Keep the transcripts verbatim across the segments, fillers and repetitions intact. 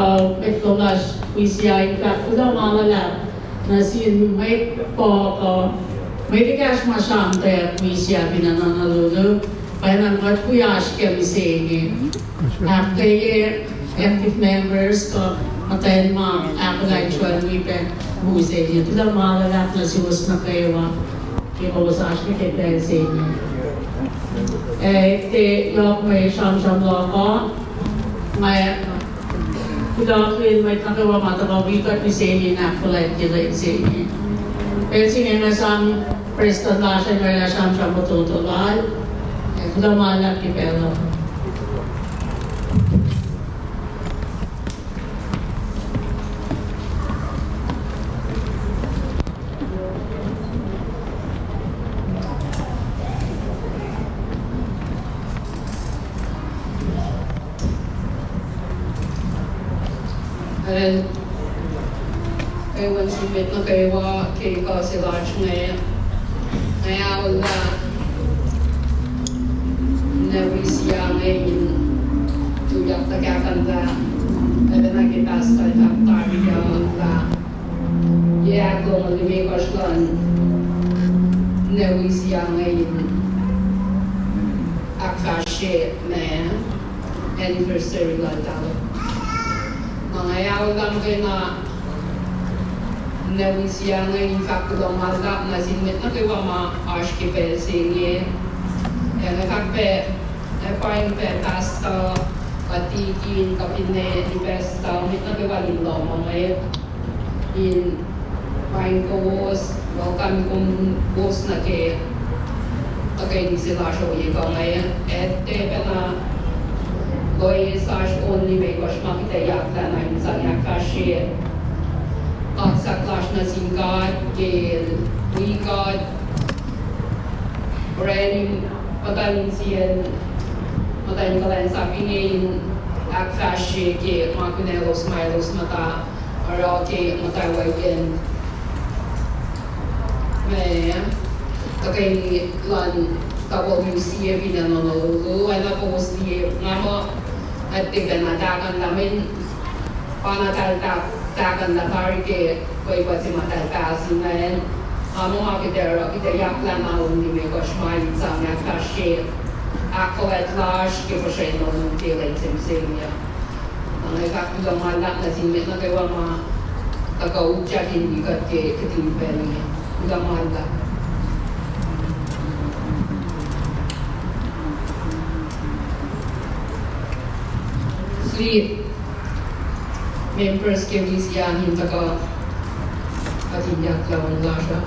Mwet lom lasr Wisiain, kuloh ma luhlahp nuh sin mwet Poku, mwet ekahsr ma sramtweack Wisiain fin acn Honolulu, pacna mwet wiyacsr ke mihsenge. Ahkkweye active members kuh muhtwacn ma ahkolah in sruhmuhn wi pac mihsenge. Kuloh ma luhlahp nuh suwos nuh kwewa ke kowos oasr ke pacl se inge. Ac tiac yohk mwe sramsram luhk uh, nga kuloh ke mwet nuh kwewa ma tuhkuh wi kuht mihsenge in ahkfuhlwactye lwen se inge. Pacl se inge nga sang prestuhn lasr in oraclah sramsram fototo lal. Ac kuloh ma luhlahp ke pacl uh. Ac kwewa nuh sin mwet nuh kwewa ke kuh se lasr inge, nga aollah nwe Wisiain in tuyak tuhkahkuhnlah, oacna ke pastor el fahk tari uh lah yac ahklongoul limekohsr luhn nwe Wisiain in ahkfahsrye ma anniversary laltahl. Na nga aollah muhkwena nwe Wisiain in fahk kuloh ma luhlahp nuh sin mwet nuh kwewa ma oasr ke pacl se inge. Ac nga fahk pac, ac paing pac pastor, kuht tikin, kuh finne pastor, mwet nuh kwewa in lohm inge in paing kowos, welcome kom kowos nuh ke tuhkweni se lasr ohiyac kuh inge. Ac tiac pacna loes oasr on limekohsr ma kuht ac yaklah na in sang ahkfahsrye kaksak lasr nuh sin God ke wi kuht orani muhta insiyacn, muhta in kuhlwacnsap inge in ahkfahsrye ke ma kunaclos ma elos muhta oruh ke muhtwacwacack ma tuhkweni luhn W C A fin acn Honolulu, oacna kowos liye nga muh, nga tiac pacna tahkuhnlah mweyen pa na tahl tahkuhnlah tari ke pwepuh se ma tahl pahs ingacn. Nga muh ma kuht ac oruh, kuht ac yaklah na on limekohsr ma in sang ahkfahsrye ahkfuhlwact lasr ke puhsrwen on ke lwen se mihsenge. Na nga fahk kuloh ma luhlahp nuh sin mwet nuh kwewa ma tuhkuh utyak in wi kuht ke kihtin pacl inge. Kuloh ma luhlahp. Suli members ke Wisiain in tuhkuh kuht in yaklah on lasr uh.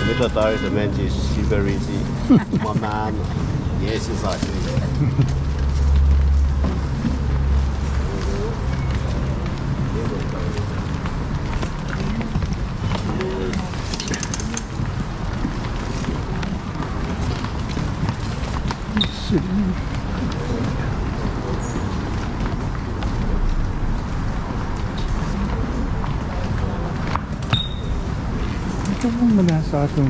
Mwet uh tari, the man is super easy. My man, yes, exactly. Ito pun muna sa atum.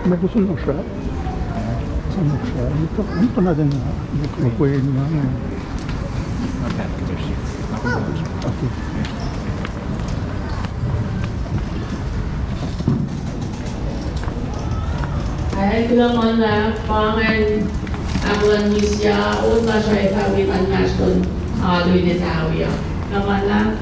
Mwe kusun nosra. Kusun nosra. Ito, ito na den, uh, mukwe na. Okay. Ac kuloh ma luhlahp, pa ingacn ahkolah mihsenge, on lasr uh ac fah wi an lasr lun alu in etawi uh. Kuloh ma luhlahp.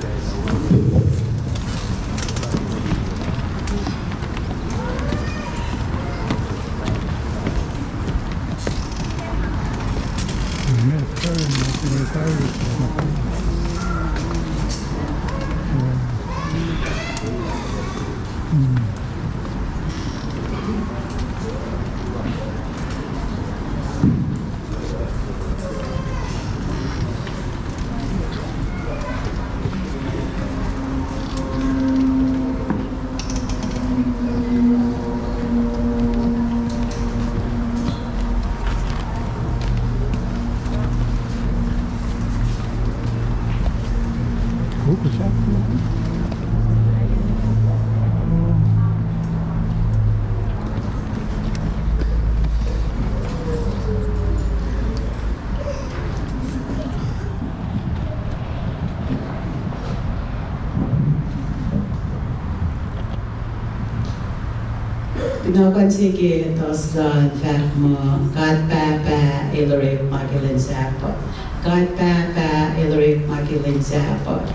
Kunohkohn se ke Thursday fahk muh, God Pahpah El orekma ke lwen Sahpuht. God Pahpah El orekma ke lwen Sahpuht.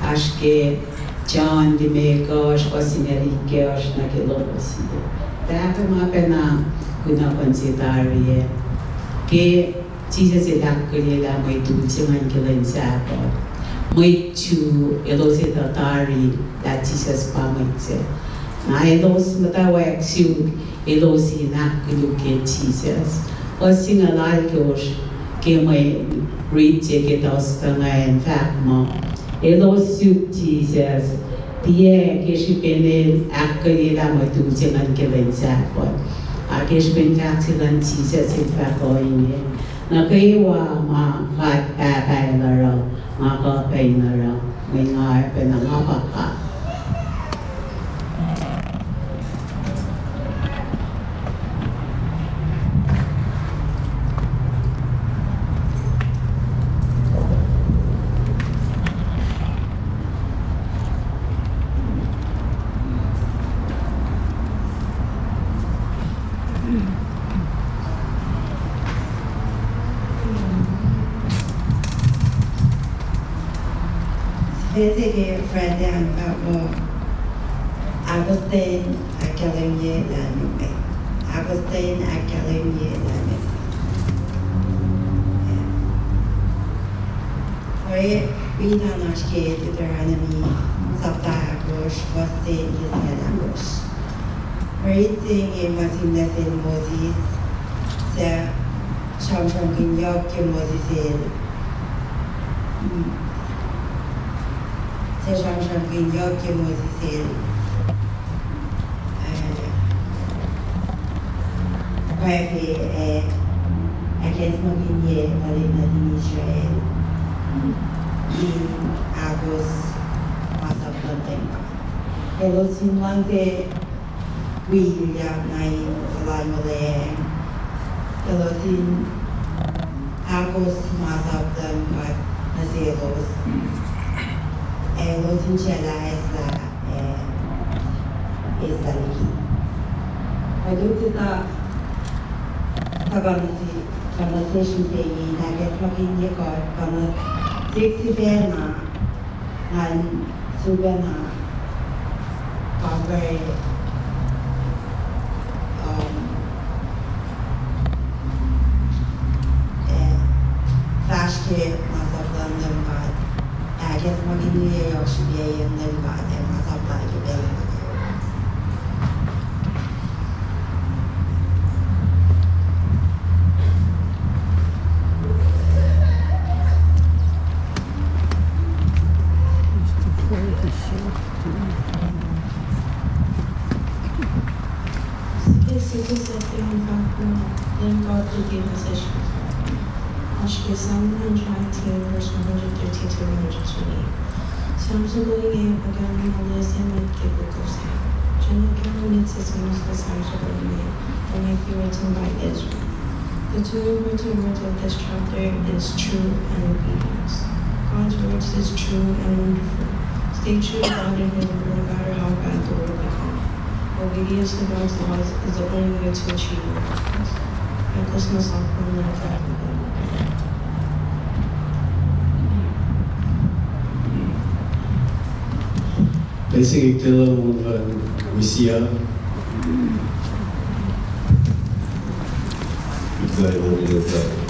Oasr ke John limekohsr, fuhs singucul itkohsr nuh ke longoul sie. Pahpah ma pacna kunohkohn se tari ah. Ke Jisus El ahkkweye lah mwet ul se ingacn ke lwen Sahpuht, mwet Jew elos etuh tari lah Jisus pa mwet se. Na elos muhtwacwacack suk elos in ahkkoluk ke Jisus. Fuhs singucul alkosr ke mwe rit se ke Thursday ingacn fahk muh, elos suk Jisus, tiac ke srihpen El ahkkweye lah mwet ul se ingacn ke lwen Sahpuht, a ke srihpen fahk se luhn Jisus El fahk ohinge: Nuh kwewa ma God Pahpah El oruh, nga kuh pac in oruh, mweyen nga oacpacna nga pa God. Sifac se ke Friday an fahk muh, Ahkostwen ahkkahlwemye lahlmwetmwet. Ahkostwen ahkkahlwemye lahlmwetmwet. Oruh wi na oasr ke Deuteronomy sapta ahkosr, fuhs se eis na ahkosr. Mwe rit se inge ma sihm nuh sel Moses, suc sramsramkihnyuck ke Moses el, mm, suc sramsramkihnyuck ke Moses el, eh, kwacfe, eh, ahkacsmakihnye tuhlihk nuhtin Israel in ahkos masap luhn Leum God. Elos fin luhngse wi ilyak na in fuhlwacng olweacng, elos in ahkos masap luhn God nuh selos, ac elos in sraclah eslah, eh, eslah liki. Kuht lut tuh, tuh conversation se inge in ahkacsmakihnye kuht, kuh na sik sifacna, ngan sifacna compare, um, eh, fahsr ke masap luhn Leum God, ahkacsmakihnye yohk srihpac luhn Leum God ac masap Lal ke pacl nuh kwewa. Sifac se ke Saturday an fahk muh Leum God luti nuh sesr. Oasr ke Psalm one hundred nineteen, verse one hundred thirteen to one hundred twenty-eight. Psalm soko inge pa kahlwem na nuh sin mwet ke Book of Psalm. Then the Canaanites as Moses answered Lehi, and Nephi written by Ezra. The two important words of this chapter is true and obedience. God's words is true and wonderful. Stay true to God and His word no matter how bad the world becomes. Obedience to God's laws is the only way to achieve miracles. Nicholas Masakon, Blessing Ictela, Wolfgang Misia. Goodbye, Wolfgang.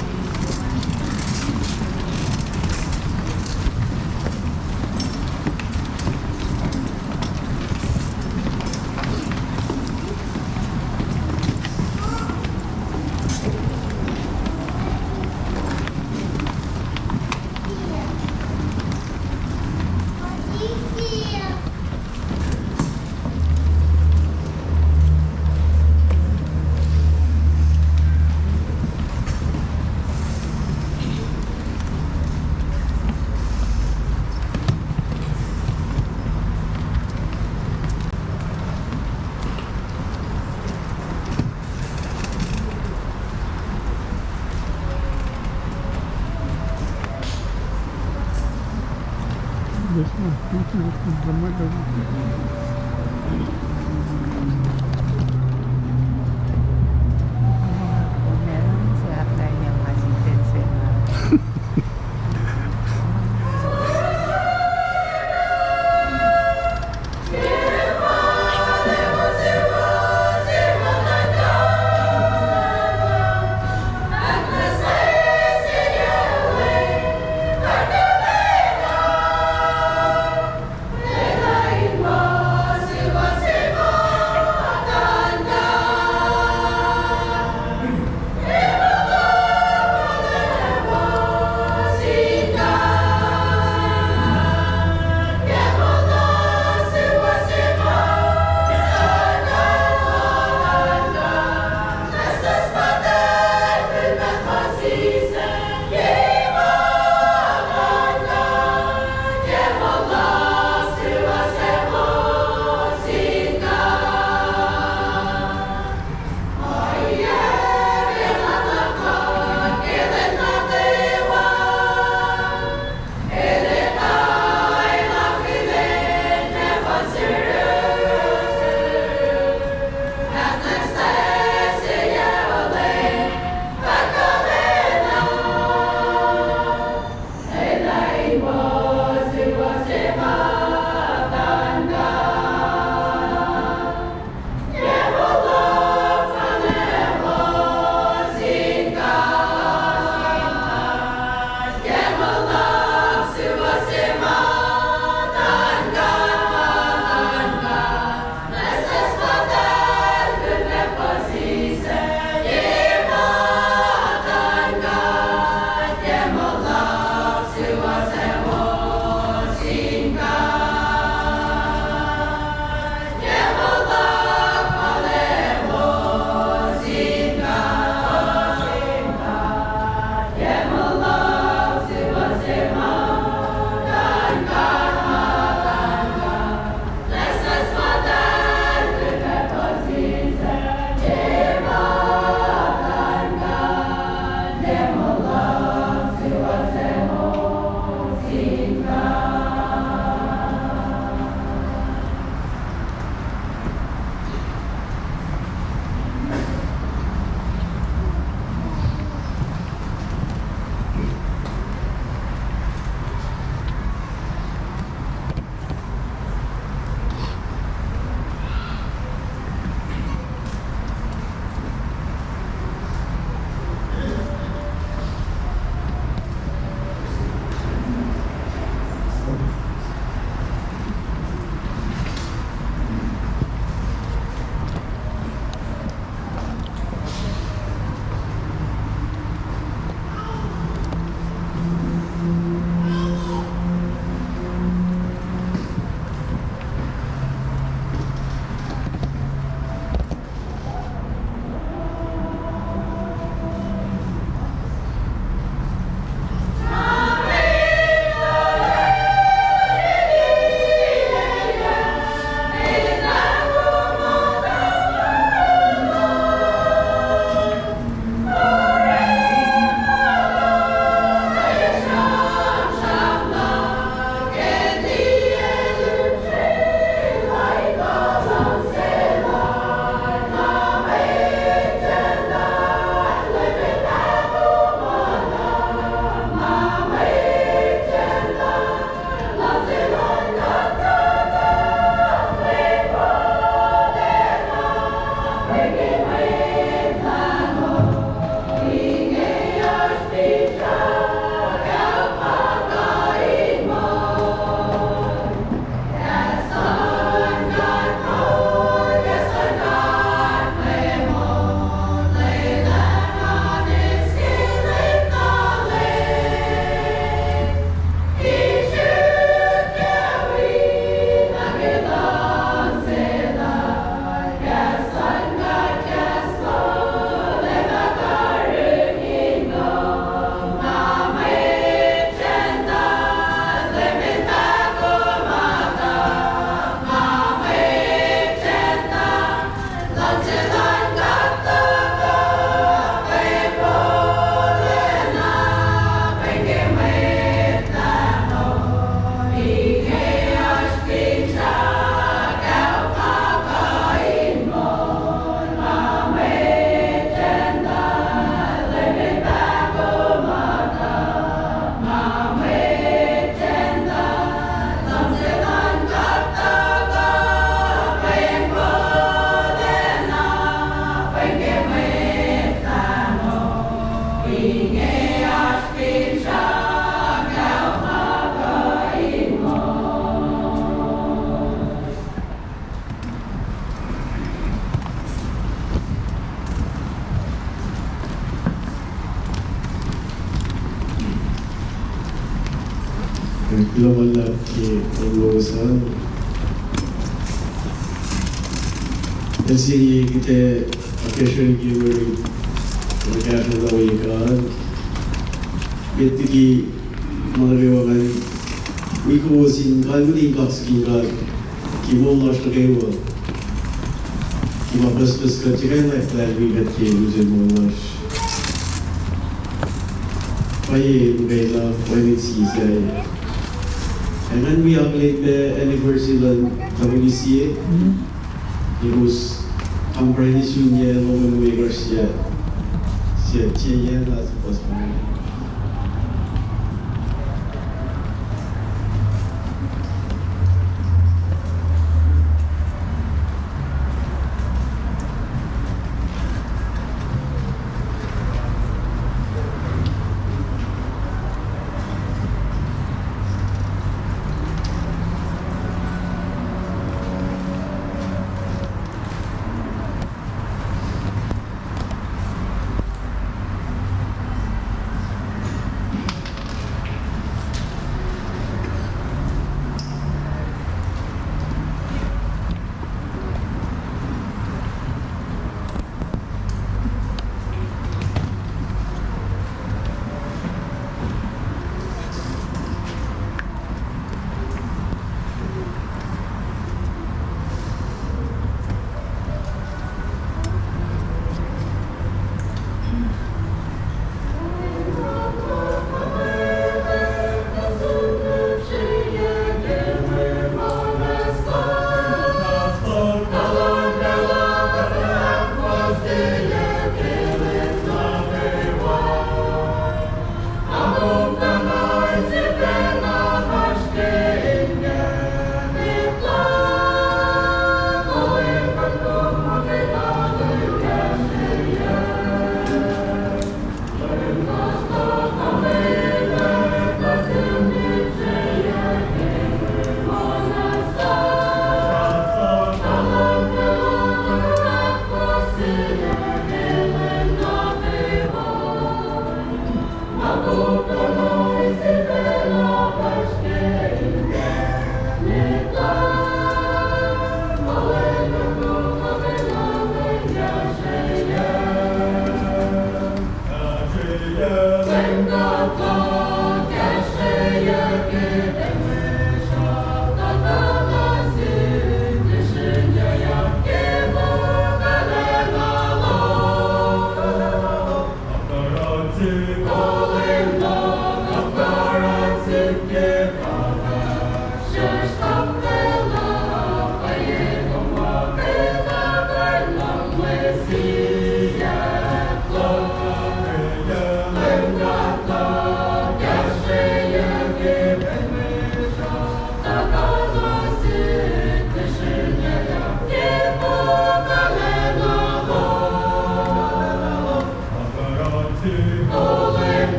Kuloh ma luhlahp ke onglosa. Pacl se inge kuht ac akacsruhi ke mwe rit, mwe kahsruh na we God. Met liki ma nuh kwewa ngan wi kowos in kalweni in kaksakihn God ke moul lasr nuh kwewa. Ke ma pucspucs kuht tiac kuh in ahklah wi kuht ke lusen moul lasr. Pwacye muhkwena, wacngihn sislah. Ac ngan wi akihlen pac anniversary luhn topuk sie. Elos kampare in sun yac longoul limekohsr yac. Sie, sie yac na suhpuhs.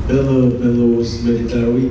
Hello, hello, Smeditari.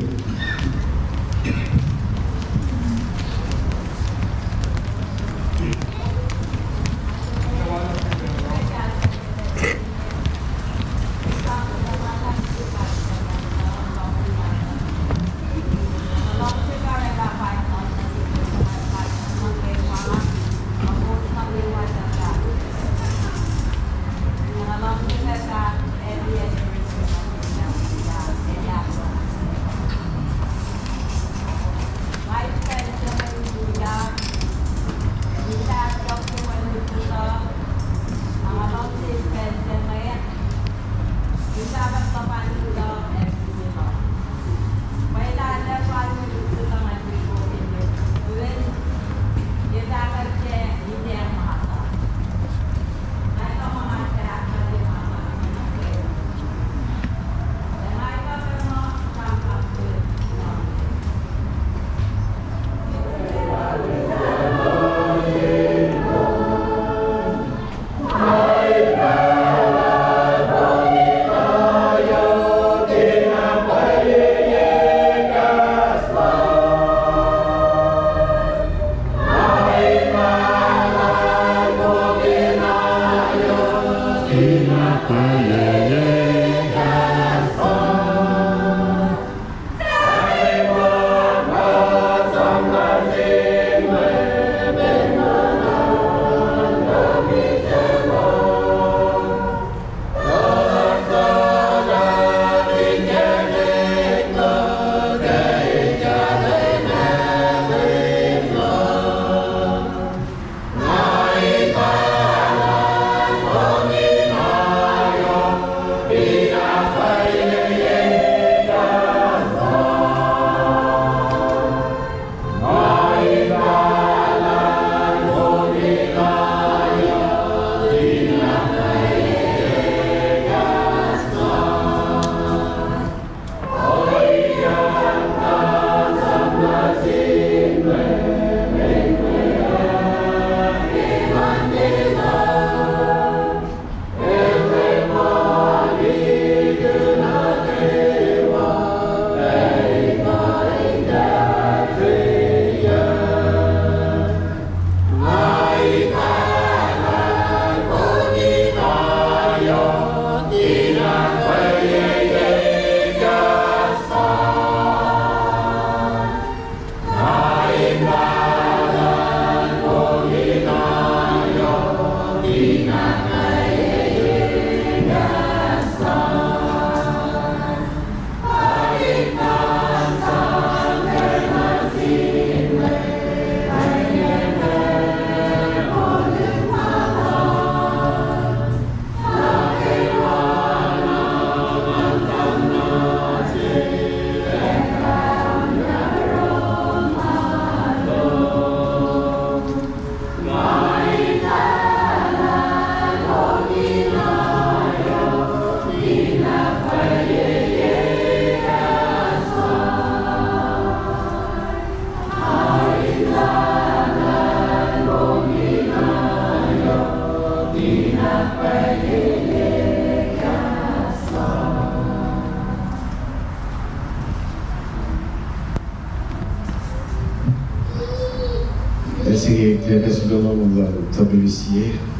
Ac se ke, ke, ke sifacna lal W C A.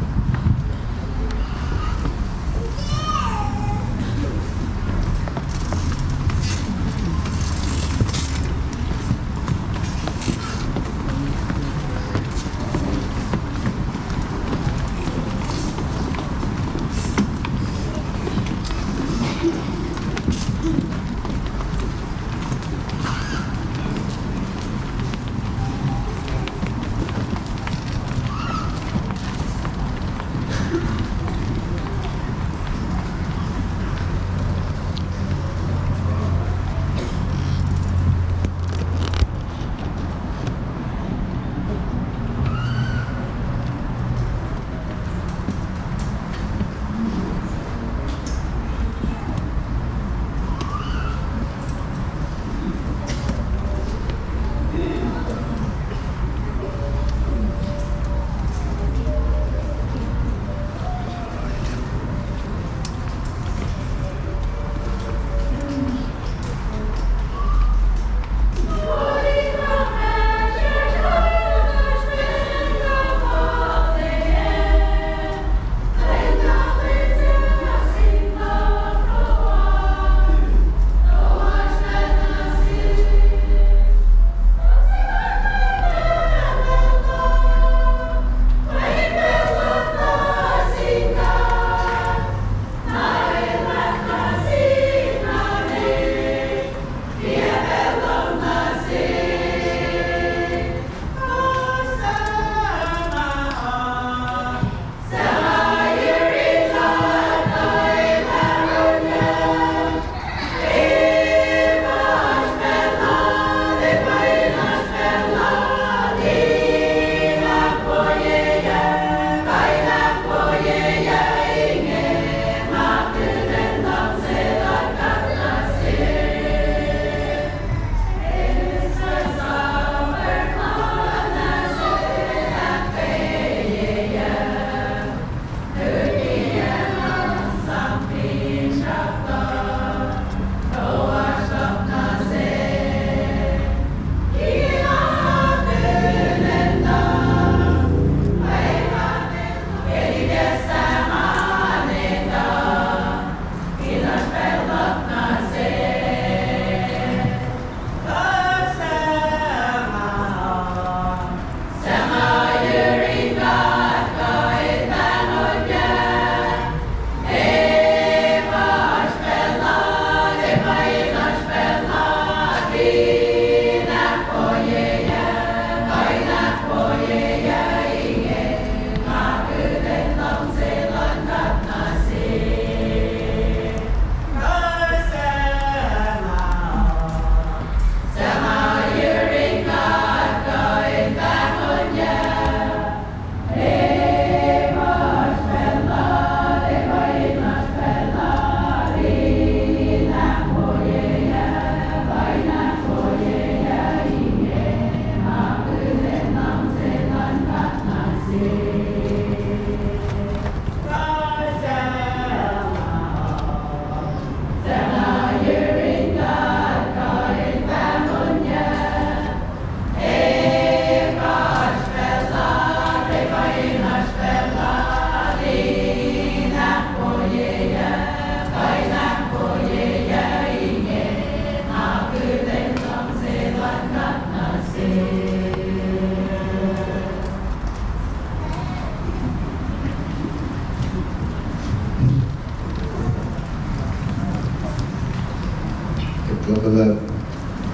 Kuht muhta,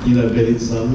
ina pacl in sang.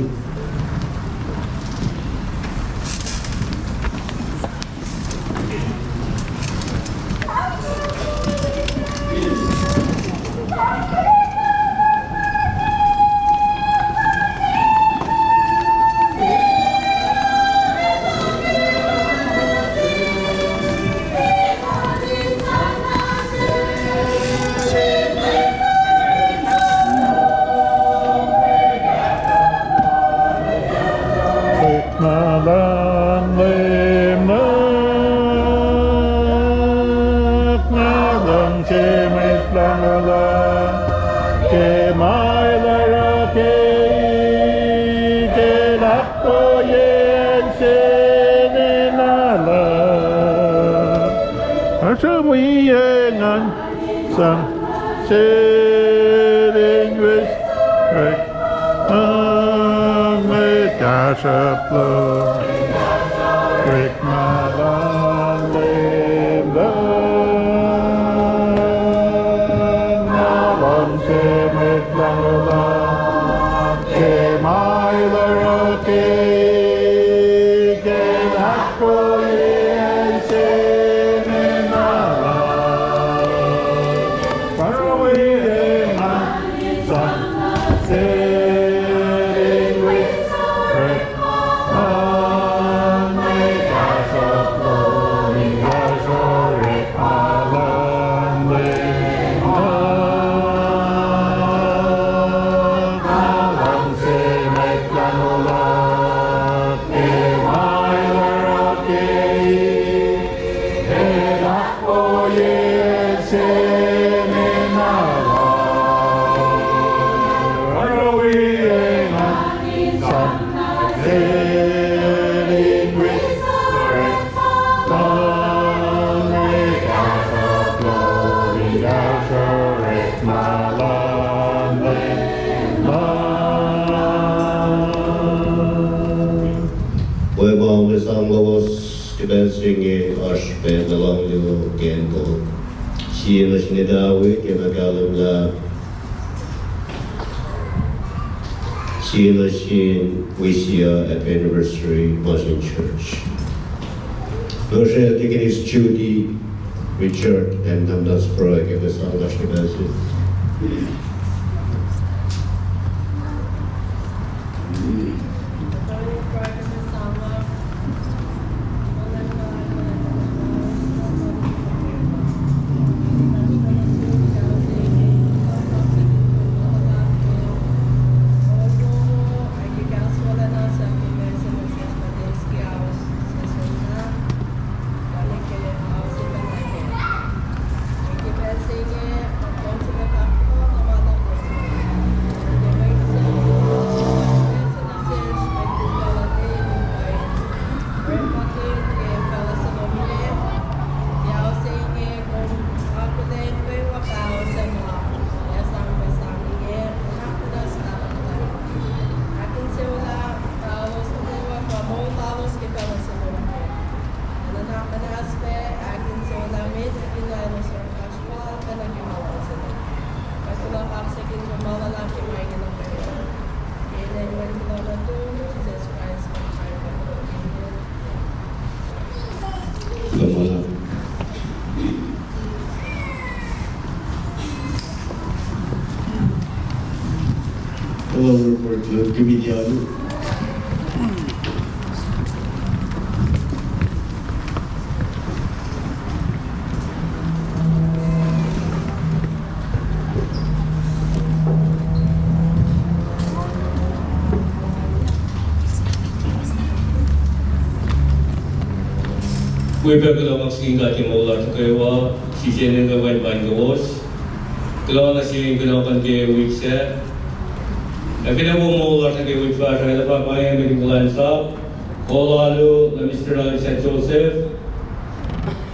Orekma luhn Leum nuhnak, nga luhngse Mwet Lahngo lal, ke ma El oruh ke, ke El ahkkoye senin alu. Oasr wiyacn ngan sang sel in wi, orekma luhn Mwet Kahsruhp Lom, orekma luhn Leum nuhnak, nga luhngse Mwet Lahngo lal, ke ma El oruh ke, ke El ahkkoye senin alu. Oasr wiyacn ngan sang sel in wi, orekma luhn Mwet Kahsruhp Lom, orekma luhn Leum nuhnak, nga luhngse Mwet Lahngo lal, ke ma El oruh ke, El ahkkoye senin alu. Oasr wiyacn ngan sang sel in wi, orekma luhn Mwet Kahsruhp Lom, orekma luhn Leum nuhnak. Pwacpa mwe sang lowos ke pacl se inge, oasr pacl luhn luhngse luhn God. Sie nuh sin etawi ke ma kahlwem lah sie nuh sin wi sie happy anniversary ma sin church. Nosrel Deaconess Judy Richard and Namdas Pro ke mwe sang lasr ke pacl se. Ahkinsewowoye lalos nuh kwewa pa moul lalos ke pacl se lom ke. Nuhnak muhnahs pac ahkinsewowoye lalos met liki na elos oruh fahsr fal pacna ke ma lalos uh. Kuht kuloh kaksakihn kom ma luhlahp ke ma inge nuh kwewa. Ke inen Wen kuloh nuhtum, Jisus Kraist, kuht pruhe. Amen. Hello, report to committee. Wi pac kuloh kaksakihn God ke moul lasr nuh kwewa, sisacn in kuh wen pain kowos. Kuloh na sie in kunohkohn ke wik sac. Ac finne wo moul lasr nuh ke wik fahsr ah, kuht fah paing kuht in kuhlwacnsap. Kol alu nuh Mister Alexander Joseph.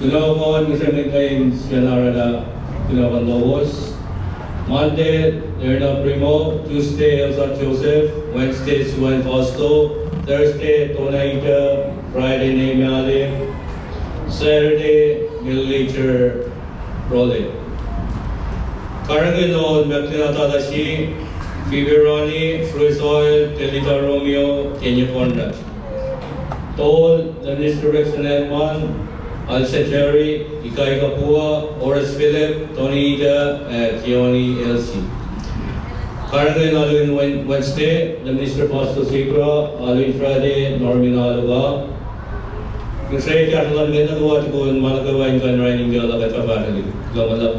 Kunohkohn, Mister McLean, Sven Arada, kunohkohn lowos. Monday, Lerna Primo. Tuesday, Elsa Joseph. Wednesday, Suan Fausto. Thursday, Tonaita. Friday, Nehemiah Lim. Saturday, Middle Leader Role. Karihngihn on Mac Lena Tadasi, Kiberani, Sruesoel, Telita Romeo, Kenya Conrad. Tol, Minister Rexon Edman, Alsa Jerry, Ikai Kapua, Horace Philip, Tony Ida, ac Keoni Elsie. Karihngihn alu in Wed-, Wednesday, Minister Pastor Sikra, alu in Friday, Norman Aluga. Kihsre kahsruh luhn mwet nuh kwewa tukun ma nuh kwewa in kuh in orani ke luhk uh, fahsrweni. Kuloh ma luhlahp.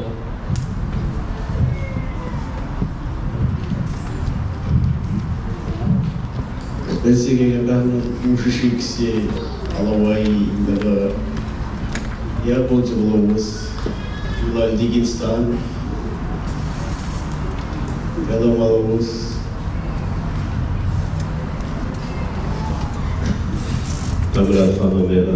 Pacl se inge nga pahngon srihsrihk se alu uh in tuhkuh yac pon se lowos, lal Deacon Stan, kuloh ma lowos. Tamuhlwel Fano Mela.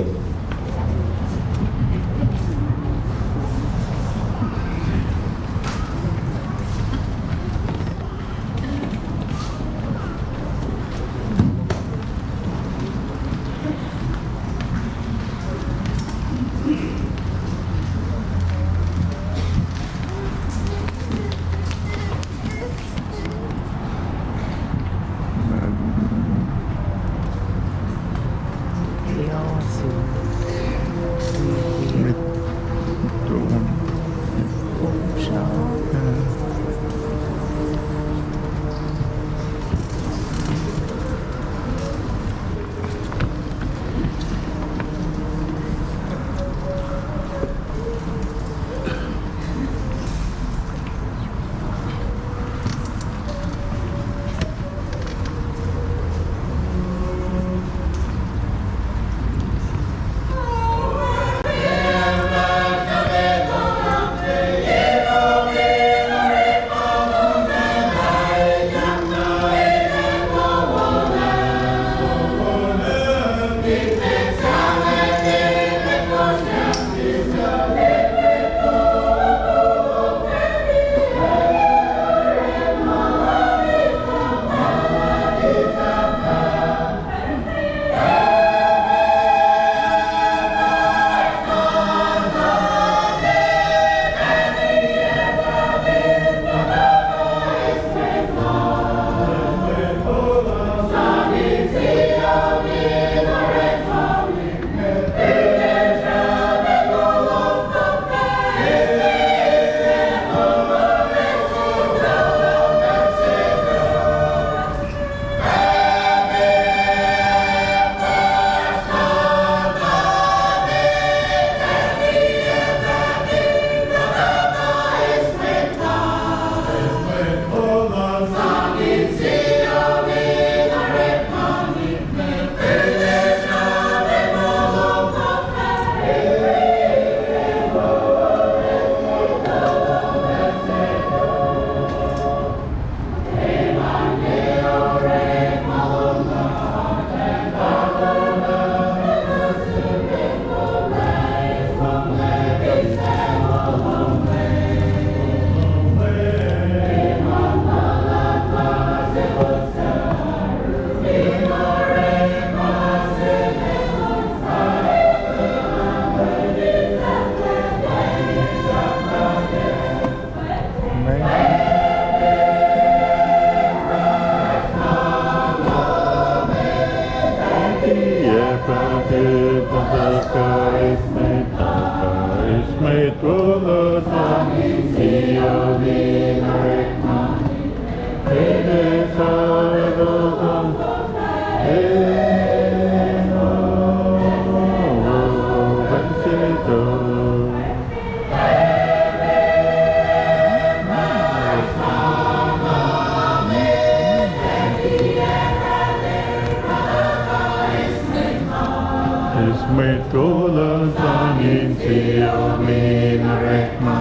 Eis mwet kol luhn sang insiom in orekma.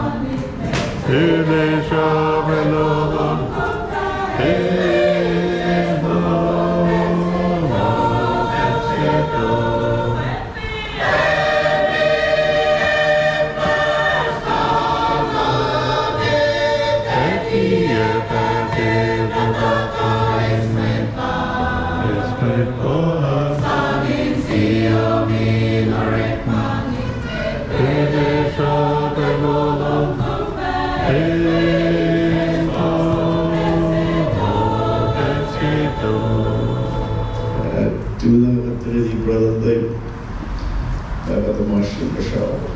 Eis mwet kol luhn sang insiom in orekma. Inkuhsrao.